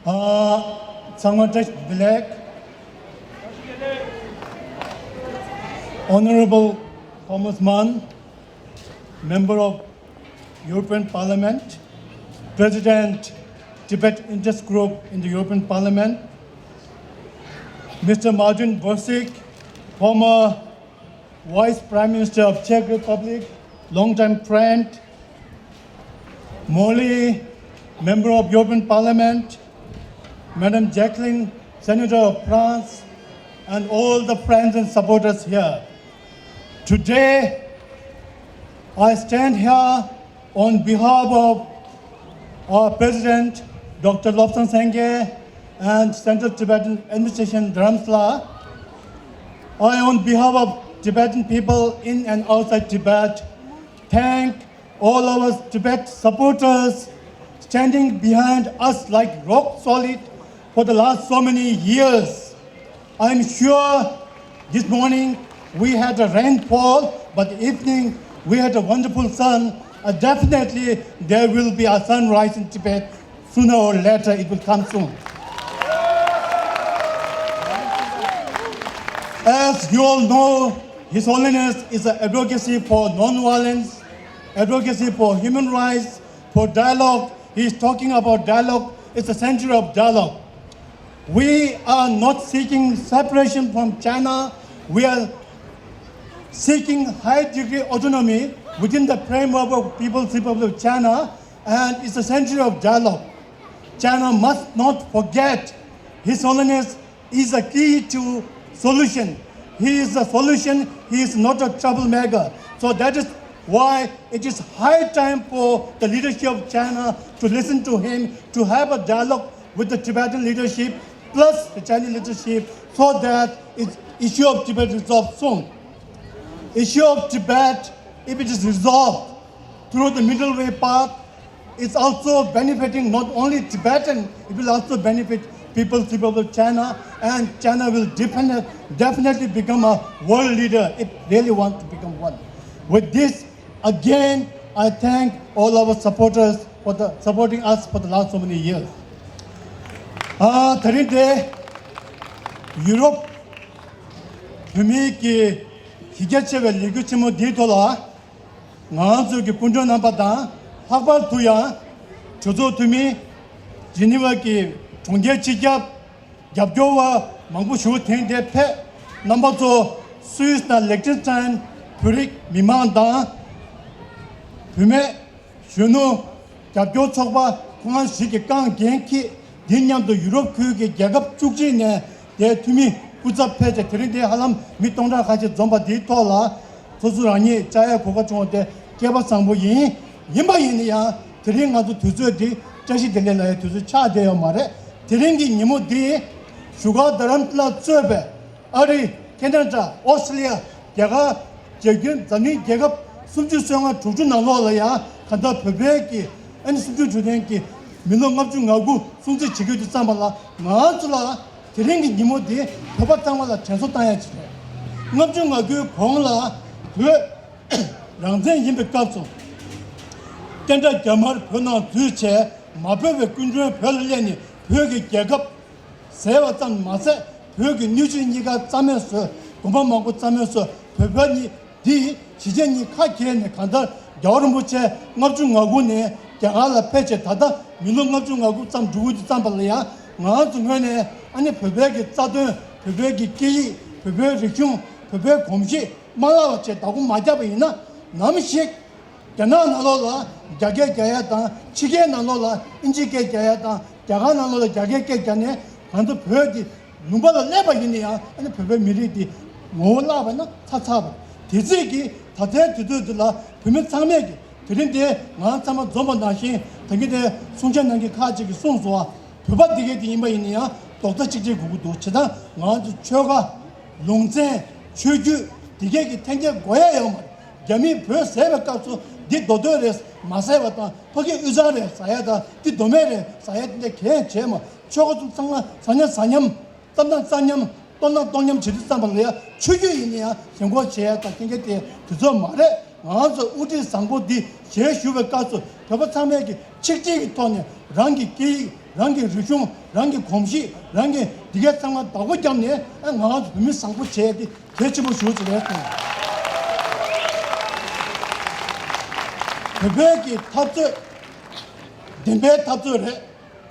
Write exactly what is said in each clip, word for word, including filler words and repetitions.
Uh, Sangma Tesh Bilek, Honorable Thomas Mann, Member of European Parliament, President, Tibet Interest Group in the European Parliament, Mister Martin Bosik, former Vice Prime Minister of Czech Republic, longtime friend, Molly, Member of European Parliament, Madam Jacqueline, Senator of France, and all the friends and supporters here. Today, I stand here on behalf of our President, Doctor Lobsang Sangay, and Central Tibetan Administration Dharamsala. I, on behalf of Tibetan people in and outside Tibet, thank all our Tibet supporters standing behind us like rock solid for the last so many years. I'm sure this morning we had a rainfall, but evening we had a wonderful sun. Uh, definitely there will be a sunrise in Tibet. Sooner or later, it will come soon. As you all know, His Holiness is an advocacy for non-violence, advocacy for human rights, for dialogue. He is talking about dialogue. It's a century of dialogue. We are not seeking separation from China. We are seeking high degree autonomy within the framework of People's Republic of China, and it's a century of dialogue. China must not forget His Holiness is a key to solution. He is a solution, he is not a troublemaker. So that is why it is high time for the leadership of China to listen to him, to have a dialogue with the Tibetan leadership plus the Chinese leadership so that the issue of Tibet resolved soon. Issue of Tibet, if it is resolved through the middle way path, it's also benefiting not only Tibetan, it will also benefit People's Republic of China, and China will definite-, definitely become a world leader if really want to become one. With this, again, I thank all our supporters for the, supporting us for the last so many years. ཨ་དེ་རིང་འདི་ཡུ་རོབ་བོད་མིའི་གི་གཞི་རྒྱ་ཆེ་བའི་ལས་འགུལ་ཆེན་མོ་འདིའི་ཐོག་ལ། ང་ཚོ་གི་སྐུ་མགྲོན་རྣམ་པ་དང་། ལྷག་པར་དུ་ཡང་གྲོས་ཚོགས་འཐུས་མི། ཇི་ནི་ཝ་གི་གྲོང་ཁྱེར་སྤྱི་ཁྱབ། རྒྱབ་སྐྱོར་བ་མང་པོ་ཞིག་དེང་འདིར་ཕེབས། རྣམ་པ་ཚོ་སུད་སི་དང་ལེག་ཏེན་སི་ཏན་བོད་རིགས་མི་མང་དང་། བུད་མེད། གཞོན་ནུ། རྒྱབ་སྐྱོར་ཚོགས་པ་ཁོང་རྣམ་ཞིག་གི་རྐང་འགན་འཁྱེར། འདི་མཉམ་དུ་ཡུ་རོབ་ཁུལ་གྱི་རྒྱལ་ཁབ་བཅུ་གཅིག་ནས་དེའི་འཐུས་མི་སྐུ་ཚབ་ཕེབས་ཏེ། དེ་རིང་འདིར་ཧ་ལམ་མི་སྟོང་ཕྲག་ཁ་ཤས་འཛོམས་པ་འདིའི་ཐོག་ལ། སོ་སོ་རང་ཉིད་བཅར་ཡའི་གོ་སྐབས་བྱུང་བ་དེ་སྐལ་པ་བཟང་པོ་ཡིན། ཡིན་པ་ཡིན་ན་ཡང་དེ་རིང་ང་ཚོ་དུས་ཚོད་འདི་བཀྲ་ཤིས་བདེ་ལེགས་ལབ་ཡའི་དུས་ཚོད་ཆགས་བསྡད་ཡོད་མ་རེད། དེ་རིང་གི་ཉིན་མོ་འདི་བཞུགས་སྒར་རྡ་རམ་ས་ལ་གཙོས་པའི་ཨ་རི། ཁེ་ན་ཌ། ཨོ་སི་ཊེ་ལི་ཡ། རྒྱ་གར། རྒྱ་ཁྱོན་འཛམ་གླིང་རྒྱལ་ཁབ་སུམ་ཅུ་སོ་ལྔ། དྲུག་ཅུ་ནང་ལོགས་ལ་ཡང་གང་ལྟར་བོད་པའི་གི་ཨ་ནི་གསུམ་བཅུ་དྲུག་ལྡན་གྱི་མི་ལོ་ལྔ་བཅུ་ང་དགུ་སྲུང་བརྩི་བྱེད་རྒྱུ་དེ་ཙམ་པ་ལ། ང་ཚོ་ལ་དེ་རིང་གི་ཉིན་མོ་འདི་བོད་པ་ཚང་མ་ལ་དྲན་གསོ་བཏང་ཡ་ཅིག་རེད། ལྔ་བཅུ་ང་དགུའི་གོང་ལ་བོད་རང་བཙན་ཡིན་པའི་སྐབས་སུ། བསྟན་དགྲ་རྒྱ་དམར་བོད་ནང་འཛུལ་བྱས། མ་བོས་པའི་སྐུ་མགྲོན་བོད་ལ་སླེབས་ནས་བོད་ཀྱི་རྒྱལ་ཁབ་ཟེར་བ་ཙམ་མ་ཟད། བོད་ཀྱི་སྣོད་བཅུད་གཉིས་ཀ་རྩ་མེད་བཟོས། དགོན་པ་མང་པོ་རྩ་མེད་བཟོས། བོད་པ་གཉིས་འདི་གཞིས་བྱེས་གཉིས་ཁ་གྱེས་ནས། གང་ལྟར་རྒྱལ་བ་རིན་པོ་ཆེ་ལྔ་བཅུ་ང་དགུ་ནས་རྒྱ་གར་ལ་ཕེབས་བྱས། ད་ལྟ་མི་ལོ་ལྔ་བཅུ་ང་དགུ་ཙམ་འགྲོ་གི་འདུག་ཙམ་པ་ལ་ཡང་། ང་ཚོ་ངོས་ནས་ཨ་ནི་བོད་པའི་གི་རྩ་དོན། བོད་པའི་གི་སྐད་ཡིག་བོད་པའི་རིག་གཞུང་། བོད་པའི་གོམས་གཤིས་མ་བརླག་པ་བྱས་བདག་པོ་མ་བརྒྱབ་པ་ཡིན་ན། ནམ་ཞིག་རྒྱ་ནག་ནང་ལོགས་ལ་རྒྱ་སྐད་རྒྱག་ཡ་དང་། ཕྱི་རྒྱལ་ནང་ལོགས་ལ་ཨིན་ཇི་སྐད་རྒྱག་ཡ་དང་། རྒྱ་གར་ནང་ལོགས་ལ་རྒྱ་སྐད་སྐད་རྒྱག་ནས། གང་ལྟར་བོད་འདི་ལུང་པ་ལ་སླེབས་པ་ཡིན་ན་ཡང་། ཨ་ནི་བོད་པའི་མི་རིགས་འདི་ངོ་བོ་བརླག་པ་ན་ཚར་ཚར་བ། དེ་རྩིས་ཀྱིས་ད་ལྟའི་དུས་ཚོད་འདི་ལ་བོད་མི་ཚང་མས་ཀྱི་དེ་རིང་འདི་ང་ཚང་མ་འཛོམས་པ་ནང་བཞིན། ད་གིན་དེ་གསུང་བཤད་གནང་མཁན་ཁག་ཅིག་གིས་གསུངས་སོང་བ། བོད་པ་འདི་གས་འདི་ཡིན་པ་ཡིན་ན་ཡང་རྡོག་རྩ་གཅིག་སྒྲིལ་དགོས་ཀྱི་འདུག་བྱས་ཙང་ང་ཚོ་ཆོལ་ཁ། ལུང་ཚན། ཆོས་བརྒྱུད་འདི་གས་ཀྱི་འཐེན་འཁྱེར་དགོས་ཡ་ཡོད་མ་རེད། རྒྱ་མིས་བོད་ཟས་པའི་སྐབས་སུ་འདི་མདོ་སྟོད་རེད་མ་ཟེར་བ་དང་། ཕ་གི་དབུས་གཙང་རེད་ཟེར་ཡ་དང་། འདི་མདོ་སྨད་རེད་ཟེར་ཡ་དེ་འདྲ་གང་ཡང་བྱས་མ། ཆོལ་ཁ་ཚོ་ཚང་མ་ཟ་ཉམ་ཟ་ཉམ། རྩམ་ནང་རྩམ་ཉམ། ལྟོ་ནང་ལྟོ་ཉམ་བྱེད་དུས་ཙམ་པ་ལ་ཡ། ཆོས་བརྒྱུད་ཡིན་ན་ཡང་ཞེན་ཁོག་བྱེད་ཡ་དང་། རྐྱེན་གྱིས་དེ་དུས་ཚོད་མ་རེད། ང་ཚོ་དབུ་ཁྲིད་བཟང་པོ་འདི་ཞལ་བཞུགས་པའི་སྐབས་སུ། བོད་པ་ཚང་མས་ཀྱི་ཆིག་སྒྲིལ་གྱི་ཐོག་ནས་རང་གི་སྐད་ཡིག་རང་གི་རིག་གཞུང་། རང་གི་གོམས་གཤིས། རང་གི་འདི་གའི་ཚང་མ་བདག་པོ་བརྒྱབ་ནས། ཨ། ང་རང་ཚོ་བོད་མི་བཟང་པོ་བྱས་ཏེ་གལ་ཆེན་པོ་ཞེ་པོ་ཅིག་རེད་གསུངས། བོད་པའི་གི་འཐབ་རྩོད། བདེན་པའི་འཐབ་རྩོད་རེད།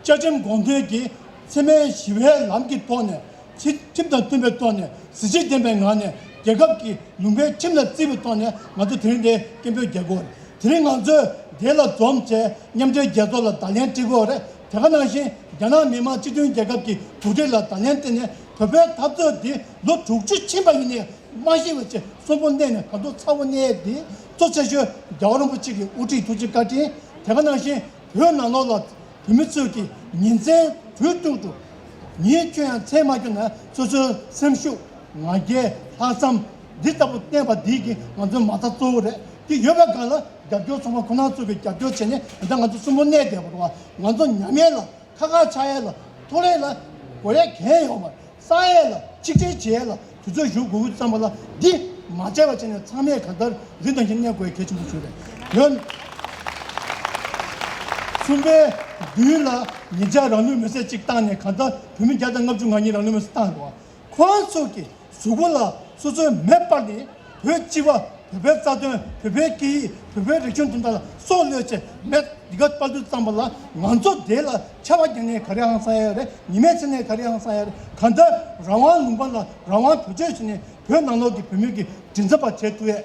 བཅའ་ཁྲིམས་དགོངས་དོན་གྱི་འཚེ་མེད་ཞི་བའི་ལམ་གྱི་ཐོག་ནས། ཁྲིམས་དང་མཐུན་པའི་ཐོག་ནས། གཟི་བརྗིད་ལྡན་པའི་ངང་ནས་རྒྱལ་ཁབ་ཀྱི་ལུང་པའི་ཁྲིམས་ལ་བརྩི་བའི་ཐོག་ནས། ང་ཚོ་དེ་རིང་འདིར་སྐད་འབོད་རྒྱག་དགོས་རེད། དེ་རིང་ང་ཚོས་དེ་ལ་འཛོམས་བྱས་མཉམ་འབྲེལ་རྒྱལ་ཚོགས་ལ་བརྡ་ལན་སྤྲད་དགོས་རེད། དེ་ག་ནང་བཞིན་རྒྱ་ནག་མི་དམངས་སྤྱི་མཐུན་རྒྱལ་ཁབ་ཀྱི་གོ་སྒྲིག་ལ་བརྡ་ལན་བསྟན་ནས། བོད་པའི་འཐབ་རྩོད་འདི་ལོ་དྲུག་ཅུ་ཕྱིན་པ་ཡིན་ནའི་མ་ཤི་བ་བྱས་གསོན་པོ་གནས་ནས་ད་དུང་ཚ་བོ་གནས་འདི་གཙོ་ཆེ་ཤོས་རྒྱལ་བ་རིན་པོ་ཆེ་གི་དབུ་ཁྲིད་ཐུགས་རྗེ་བཀའ་དྲིན། དེ་ག་ནང་བཞིན་བོད་ནང་ལོགས་ལ་བོད་མི་ཚོས་ཀྱི་ཉིན་མཚན་དུས་དྲུག་ཏུ། ཉིན་ཁྱོན་ཡང་མཚན་མ་ཁྱོན་ན་སོ་སོའི་སེམས་ཤུགས། ང་རྒྱལ། ལྷག་བསམ་འདི་ལྟ་བུ་བསྟན་པ་འདི་གི་ང་ཚོའི་མ་རྩ་གཙོ་བོ་རེད། འདི་ཡོད་པའི་སྒང་ལ་རྒྱབ་སྐྱོར་ཚོགས་པ་ཁོ་ན་ཚོ་གི་རྒྱབ་སྐྱོར་བྱས་ནས་ད་ང་ཚོ་གསོན་པོ་གནས་བསྡད་པ་རེད་བ། ང་ཚོ་ཉམས་ཡས་ལ། ཁ་ཁ་ཆགས་ཡས་ལ། མཐོ་རིས་ལ་དགོས་ཡས་གང་ཡང་ཡོད་མ་རེད། བསགས་ཡས་ལ། ཆིག་སྒྲིལ་བྱེད་ཡས་ལ་དུས་ཚོད་ཞུ་དགོས་ཀྱི་ཙམ་པ་ལ། འདི་མ་བརྗེད་པ་བྱས་ནས་ཚང་མས་གང་ལྟར་ལུས་དང་ཡིད་གནས་དགོས་ཡས་གལ་ཆེན་པོ་ཞིག་རེད། ཡོད། གསུམ་པའི་བདུན་ལ་ཉེ་ཆར་རང་ལུས་མེར་སྲེག་གཅིག་བཏང་ནས། གང་ལྟར་བོད་མི་བརྒྱ་དང་ལྔ་བཅུ་ང་གཉིས་རང་ལུས་མེར་སྲེག་བཏང་རེད་བ། ཁོང་ཚོ་གི་གཟུགས་པོ་ལ་སོ་སོའི་མེ་སྤར་ནས། བོད་སྤྱི་པ། བོད་པའི་རྩ་དོན། བོད་པའི་སྐད་ཡིག། བོད་པའི་རིག་གཞུང་དེ་དག་ལ་སྲོག་བློས་བྱས་མེ་འདི་ག་སྤར་དུས་ཙམ་པ་ལ། ང་ཚོ་དེ་ལ་ཆར་པ་བརྒྱབ་ནས་ག་རེའང་བསགས་ཡ་རེད། ཉི་མས་ཚིག་ནས་ག་རེའང་བསགས་ཡ་རེད། གང་ལྟར་རང་དབང་ལུང་པ་ལ་རང་དབང་བེད་སྤྱོད་བྱས་ནས་བོད་ནང་ལོགས་ཀྱི་བོད་མི་གི་མགྲིན་ཚབ་པ་བྱེད་ཐུབ་ཡས།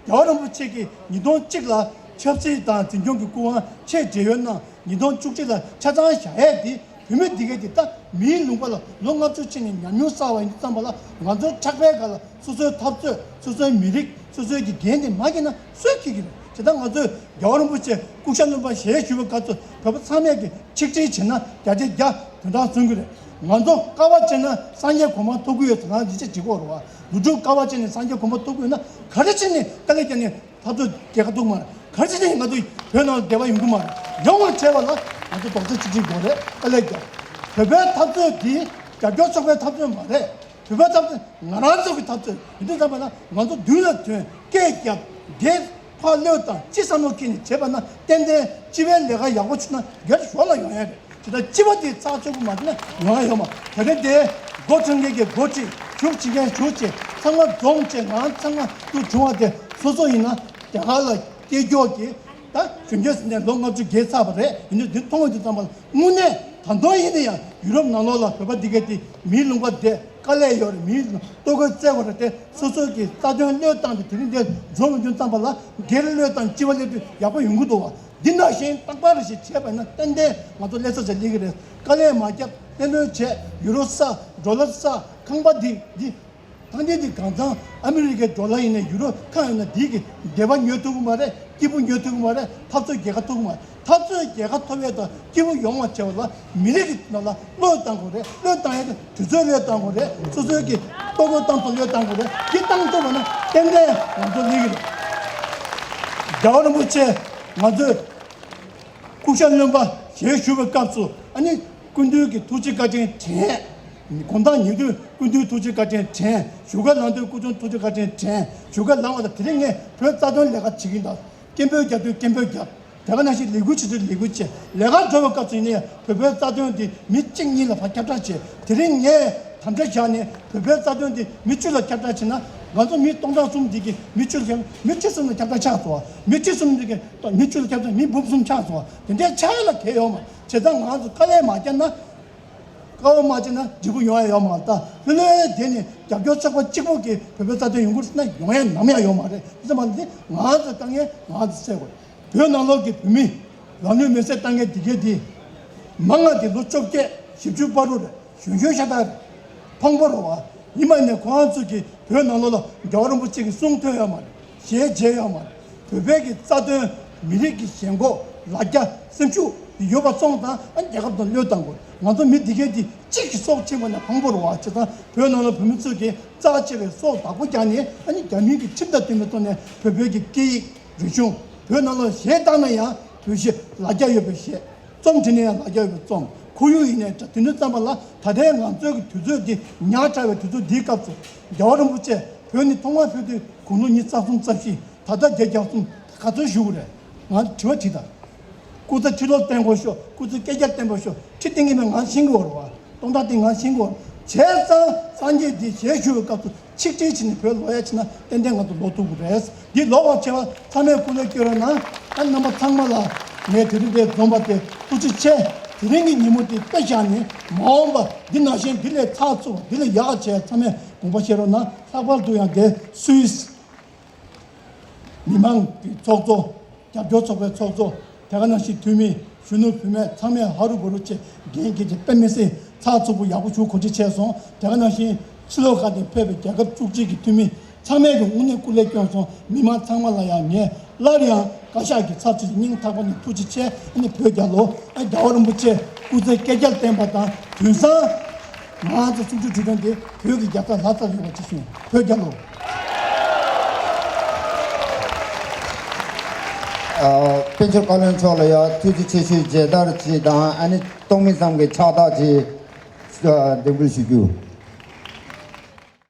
རྒྱལ་བ་རིན་པོ་ཆེ་གིས་ཉིས་སྟོང་གཅིག་ལ་ཆབ་སྲིད་དང་འཛིན་སྐྱོང་གི་སྐུ་དབང་ཆེད་བགྲེས་ཡོལ་གནང་། ཉིས་སྟོང་བཅུ་གཅིག་ལ་ཆ་ཚང་བཞག་ཡས་དེ། བོད་མི་འདི་གས་དེ་ད་མིའི་ལུང་པ་ལ་ལོ་ལྔ་བཅུ་ཕྱིན་ནས་ཉམས་མྱོང་བསགས་པ་ཡིན་དུས་ཙམ་པ་ལ། ང་ཚོའི་ཕྲག་པའི་སྒང་ལ་སོ་སོའི་འཐབ་རྩོད། སོ་སོའི་མི་རིགས། སོ་སོའི་གི་འགན་དེ་མ་འཁྱེར་ན་སུས་འཁྱེར་གྱི་རེད། དེ་ལྟར་ང་ཚོས་རྒྱལ་བ་རིན་པོ་ཆེ་སྐུ་ཤ་རློན་པ་ཞལ་བཞུགས་པའི་སྐབས་སུ་བོད་པ་ཚང་མས་ཀྱི་ཆིག་སྒྲིལ་བྱས་ན་བརྒྱ་ཆ་བརྒྱ་དོན་དག་སོན་གྱི་རེད། ང་ཚོ་དཀའ་བ་སྤྱད་ན་སངས་རྒྱས་གོ་འཕང་ཐོབ་ཀྱི་ཡོད་ཟེར་ན་འདི་ཅི་བྱེད་དགོས་རེད་བ། ལུས་སྒྲུབ་དཀའ་བ་སྤྱད་ནས་སངས་རྒྱས་གོ་འཕང་ཐོབ་ཀྱི་ཡོད་ན། ག་རེ་བྱས་ནས་དཀའ་ལས་བརྒྱབ་ནས་འཐབ་རྩོད་རྒྱལ་ཁ་ཐོབ་མ་རེད། ག་རེ་བྱས་ནས་ང་ཚོ་བོད་ནང་ལ་བདེ་བ་ཡོང་གི་མ་རེད། ཡོང་བ་བྱས་པ་ལ་ང་ཚོ་རྡོག་རྩ་གཅིག་སྒྲིལ་དགོས་རེད། དཀའ་ལས་རྒྱབ། བོད་པའི་འཐབ་རྩོད་འདི་རྒྱབ་སྐྱོར་ཚོགས་པའི་འཐབ་རྩོད་མ་རེད། བོད་པའི་འཐབ་རྩོད་ང་རང་ཚོ་གི་འཐབ་རྩོད་ཡིན་དུས་ཙམ་པ་ལ། ང་ཚོ་མདུན་ལ་ཐོན། སྐད་རྒྱབ། འདི་ཕར་བློས་བཏང་། སྤྱི་བསམ་བློ་འཁྱེར་ནས་བྱས་པ་ན་ཏན་ཏན་སྤྱི་པའི་ལས་ཀ་ཡག་པོ་བྱུང་ན་སྒེར་ཞོར་ལ་ཡོང་ཡ་རེད། དེ་ལྟར་སྤྱི་པ་དེ་ཚགས་ཚུད་པོ་མ་བྱུང་ན་ཡོང་ཡ་ཡོད་མ་རེད། དེ་རིང་དེ་འགོ་ཁྲིད་མཁན་གྱིས་འགོ་ཁྲིད། ཞུགས་བྱེད་མཁན་ཞུགས་བྱེད། ཚང་མ་འཛོམས་བྱས། ང་ཚང་མ་དུ་བྱུང་བ་དེ་སོ་སོ་ཡིན་ན་རྒྱ་གར་ལ་སྐྱེས་མགྱོགས་ཀྱི་ད་གཞོན་སྐྱེས་ཟེར་ནས་ལོ་ལྔ་བཅུ་བརྒལ་ཚར་བ་རེད། ཡིན་དུས་འདི་མཐོང་བའི་དུས་ཙམ་པ་ལ་དངོས་གནས་ད་དུང་ཡིན་ན་ཡང་ཡུ་རོབ་ནང་ལོགས་ལ་བོད་པ་འདི་གས་དེ་མིའི་ལུང་པ་བསྡད། དཀའ་ལས་ཡོད་རེད། མིའི་ལྟོ་གོས་བཙལ་དགོས་རེད་དེ། སོ་སོའི་གི་རྩ་དོན་བློས་བཏང་སྟེ་དེ་རིང་འདིར་འཛོམས་ཡོང་དུས་ཙམ་པ་ལ་སྒེར་བློས་བཏང་སྤྱི་པ་སླེབས་དུས་ཡག་པོ་ཡོང་གི་འདུག་བ། འདི་ནང་བཞིན་རྟག་པར་ཞིག་བྱས་པ་ཡིན་ན་ཏན་ཏན་ང་ཚོ་སླེབས་ས་ཆ་སླེབས་ཀྱི་རེད། དཀའ་ལས་མ་བརྒྱབ། གནད་དོན་བྱས། ཡུ་རོ་བསགས། ཌོ་ལར་བསགས། ཁང་པ་འདི་འདི། ད་འདི་འདི་གང་ཚང་ཨ་མི་རི་ཀའི་ཌོ་ལར་ཡིན་ན། ཡུ་རོ་ཁང་ཡིན་ན། འདི་གི་བདེ་བ་ཉོ་ཐུབ་ཀྱི་མ་རེད། སྐྱིད་པོ་ཉོ་ཐུབ་ཀྱི་མ་རེད། འཐབ་རྩོད་རྒྱལ་ཁ་ཐོབ་ཀྱི་མ་རེད། འཐབ་རྩོད་རྒྱལ་ཁ་ཐོབ་ཡས་དང་སྐྱིད་པོ་ཡོང་བ་བྱེད་པ་ལ་མི་རིགས་ཀྱི་ནང་ལ་བློས་བཏང་དགོས་རེད། བློས་བཏང་ཡས་དེ་དུས་ཚོད་བློས་བཏང་དགོས་རེད། སོ་སོའི་གི་ལྟོ་གོས་གཏོང་ཐུབ་བློས་བཏང་དགོས་རེད། འདི་བཏང་ཐུབ་པ་ན་ཏན་ཏན་ང་ཚོ་སླེབས་ཀྱི་རེད། རྒྱལ་བ་རིན་པོ་ཆེ་ང་ཚོས་སྐུ་ཤ་རློན་པ་ཞལ་བཞུགས་པའི་སྐབས་སུ། ཨ་ནི་སྐུ་མདུན་གྱི་ཐུགས་རྗེ་བཀའ་དྲིན་དྲན། དགོང་དག་ཉལ་དུས་སྐུ་མདུན་ཐུགས་རྗེ་བཀའ་དྲིན་དྲན། བཞུགས་སྒར་ལངས་དུས་སྐུ་མདུན་ཐུགས་རྗེ་བཀའ་དྲིན་དྲན། བཞུགས་སྒར་ལངས་པ་དང་དེ་རིང་ངས་བོད་རྩ་དོན་ལས་ཀ་བྱེད་ཀྱི་ཡིན་ད། སྐད་འབོད་རྒྱག་དུས་སྐད་འབོད་རྒྱབ། དེ་ག་ནང་བཞིན་ལས་འགུལ་བྱེད་དུས་ལས་འགུལ་བྱེད། ལས་ཀ་འགྲོ་བའི་སྐབས་སུ་ཡིན་ན་ཡང་བོད་པའི་རྩ་དོན་དེ་མི་གཅིག་གཉིས་ལ་ཕར་ཁྱབ་བསྒྲགས་བྱེད། དེ་རིང་ངས་དམ་བཅའ་བཞག་ནས་བོད་པའི་རྩ་དོན་དེ་མི་བཅུ་ལ་ཁྱབ་བསྒྲགས་བྱེད་ན། ང་ཚོ་མི་སྟོང་ཕྲག་གསུམ་འདི་གི་མི་བཅུ་ལ་ཁྱབ། མི་ཁྲི་གསུམ་ལ་ཁྱབ་བསྒྲགས་ཆགས་སོང་བ། མི་ཁྲི་གསུམ་འདི་གི་མི་བཅུ་ལ་ཁྱབ་བསྒྲགས། མི་འབུམ་གསུམ་ཆགས་སོང་བ། དེ་འདྲའི་ཆགས་ཡ་ལ་གལ་ཡོད་མ་རེད། བྱས་ཙང་ང་ཚོ་དཀའ་ལས་མ་བརྒྱབ་ན། དཀའ་བ་མ་བྱས་ན་འབྲས་བུ་ཡོང་ཡ་ཡོད་མ་རེད། ད་ལྷོད་ལྷོད་དེ་ནི་རྒྱབ་སྐྱོར་ཚོགས་པ་གཅིག་པོ་གིས་བོད་པའི་རྩ་དོན་ཡོང་གི་རེད་ཟེར་ན་ཡོང་ཡ་ནམ་ཡང་ཡོད་མ་རེད། དེ་ཙམ་པ་ལ་ནི་ང་ཚོའི་དཀའ་ངལ་ང་ཚོས་སེལ་དགོས། བོད་ནང་ལོགས་ཀྱི་བོད་མི་རང་ལུས་མེར་སྲེག་བཏང་མཁན་འདི་གས་འདི་མང་ང་དེ་ལོ་བཅོ་བརྒྱད་བཞི་བཅུ་བར་དུ་རེད། གཞོན་གཞོན་ཤ་སྟག་རེད། ཕངས་པོ་རེད་བ། ཡིན་པ་ནས་ཁོང་ཚོས་ཀྱི་བོད་ནང་ལོགས་ལ་རྒྱལ་བ་རིན་པོ་ཆེ་གི་གསུང་ཐོས་ཡོད་མ་རེད། ཞལ་མཇལ་ཡོད་མ་རེད། བོད་པའི་གི་རྩ་དོན། མི་རིགས་ཀྱི་ཞེན་ཁོག་ལ་རྒྱ། སེམས་ཤུགས་ཡོད་པ་སོང་ཙང་། ཨ། རྒྱལ་ཁབ་དང་བློས་བཏང་དགོས། ང་ཚོ་མི་འདི་གས་འདི་གཅིག་གི་སྲོག་ཕྱིན་པ་ན་ཕངས་པོ་རེད་བ། བྱས་ཙང་བོད་ནང་ལ་བོད་མི་ཚོས་ཀྱི་རྩ་ཆེ་བའི་སྲོག་བདག་པོ་རྒྱག་ནས། ཨ་ནི་རྒྱ་མིའི་གི་ཁྲིམས་དང་མཐུན་པའི་ཐོག་ནས་བོད་པའི་གི་སྐད་ཡིག་རིག་གཞུང་། བོད་ནང་ལ་གཞས་བཏང་ན་ཡང་བོད་གཞས་ལ་རྒྱ་ཡོད་པའི་གཞས། རྩོམ་བྲིས་ན་ཡང་ལ་རྒྱ་ཡོད་པའི་རྩོམ། ཁོར་ཡུག་ཡིན་ནའི་འདྲ། དེ་འདྲ་ཙམ་པ་ལ་ད་ལྟའི་ང་ཚོའི་གི་དུས་ཚོད་འདི་ཉག་ཕྲ་བའི་དུས་ཚོད་འདིའི་སྐབས་སུ་རྒྱལ་བ་རིན་པོ་ཆེ་བོད་ནས་ཐོག་མར་ཕེབས་དུས་དགུང་ལོ་ཉི་ཤུ་རྩ་གསུམ་རྩ་བཞི། ད་ལྟ་བརྒྱད་བརྒྱ་གསུམ། ག་ཚོད་བཞུགས་རེད། ང་དྲི་བ་དྲིས་དང་། སྐུ་ཚེ་ཁྲི་ལོ་བརྟན་པོ་ཤོག་སྐུ་ཚེ་བསྐལ་བརྒྱར་བརྟན་པོ་ཤོག་ཁྲི་བརྟན་གྱི་མེད་ང་ཤེས་གི་ཡོད་རེད་བ། སྟོང་ཕྲག་བརྟན་ང་ཤེས་གི་ཡོད་རེད། བྱས་ཙང་སངས་རྒྱས་འདི་ཞལ་བཞུགས་པའི་སྐབས་སུ་ཆིག་སྒྲིལ་བྱས་ནས་བོད་ལོག་ཡ་བྱས་ན་ཏན་ཏན་ང་ཚོ་ལོག་ཐུབ་ཀྱི་རེད། འདི་ལོག་པར་བྱེད་པ་ཚང་མས་སྐུ་ལས་སྐྱོན་རོགས་གནང་། ཨ་རྣམ་པ་ཚང་མ་ལ་ངས་དེ་རིང་འདིར་འཛོམས་པ་དེ་ཐུགས་རྗེ་ཆེ། དེ་རིང་གི་ཉིན་མོ་འདི་དཔེ་བཞག་ནས་མ་འོངས་པ་འདི་ནང་བཞིན་འདི་ལས་ཚགས་ཚུད་པ་འདི་ལས་ཡག་བྱས་ཚང་མས་དགོངས་པ་བཞེས་རོགས་གནང་། ལྷག་པར་དུ་ཡང་དེ་སུད་སི་མི་མང་གི་ཚོགས་གཙོ། རྒྱབ་སྐྱོར་ཚོགས་པའི་ཚོགས་གཙོ། དེ་ག་ནང་བཞིན་འཐུས་མི་གཞོན་ནུ་བུད་མེད་ཚང་མས་ཧ་རུ་བུ་རུ་བྱས་འགན་འཁྱེར་བྱས་དཔེ་མི་སྲིད་ཚགས་ཚུད་པོ་ཡག་པོ་ཞིག་གོ་སྒྲིག་བྱས་སོང་། དེ་ག་ནང་བཞིན་ཕྱི་ལོགས་ཁག་ནས་ཕེབས་པའི་རྒྱལ་ཁབ་བཅུ་གཅིག་གི་འཐུས་མི་ཚང་མས་ཀྱི་དངོས་གནས་སྐུ་ལས་བསྐྱོན་སོང་། མི་མང་ཚང་མ་ལ་ཡང་ངས་སླར་ཡང་བཀའ་ཤག་གི་ཚབ་བྱས་སྙིང་ཐག་པ་ནས་ཐུགས་རྗེ་ཆེ། ཨ་ནི་བོད་རྒྱལ་ལོ། ཨ་རྒྱལ་བ་རིན་པོ་ཆེ་སྐུ་ཚེ་བསྐལ་བརྒྱར་བརྟན་པ་དང་དུས་སང་ང་ཚོ་གསུམ་བཅུ་དྲུག་སྟོང་དེ་བོད་ཀྱི་རྒྱལ་ས་ལྷ་སར་ཡོད་པ་ཅིག་བྱུང་། བོད་རྒྱལ་ལོ། ཨ། དཔལ་འབྱོར་བཀའ་བློན་མཆོག་ལ་ཡང་ཐུགས་རྗེ་ཆེ་ཞུའི་མཇལ་དར་ཅིག་དང་ཨ་ནི་གཏོང་མི་ཚང་གི་ཕྱག་རྟགས་ཅིག་ཨ། འདེགས་འབུལ་ཞུ་རྒྱུ།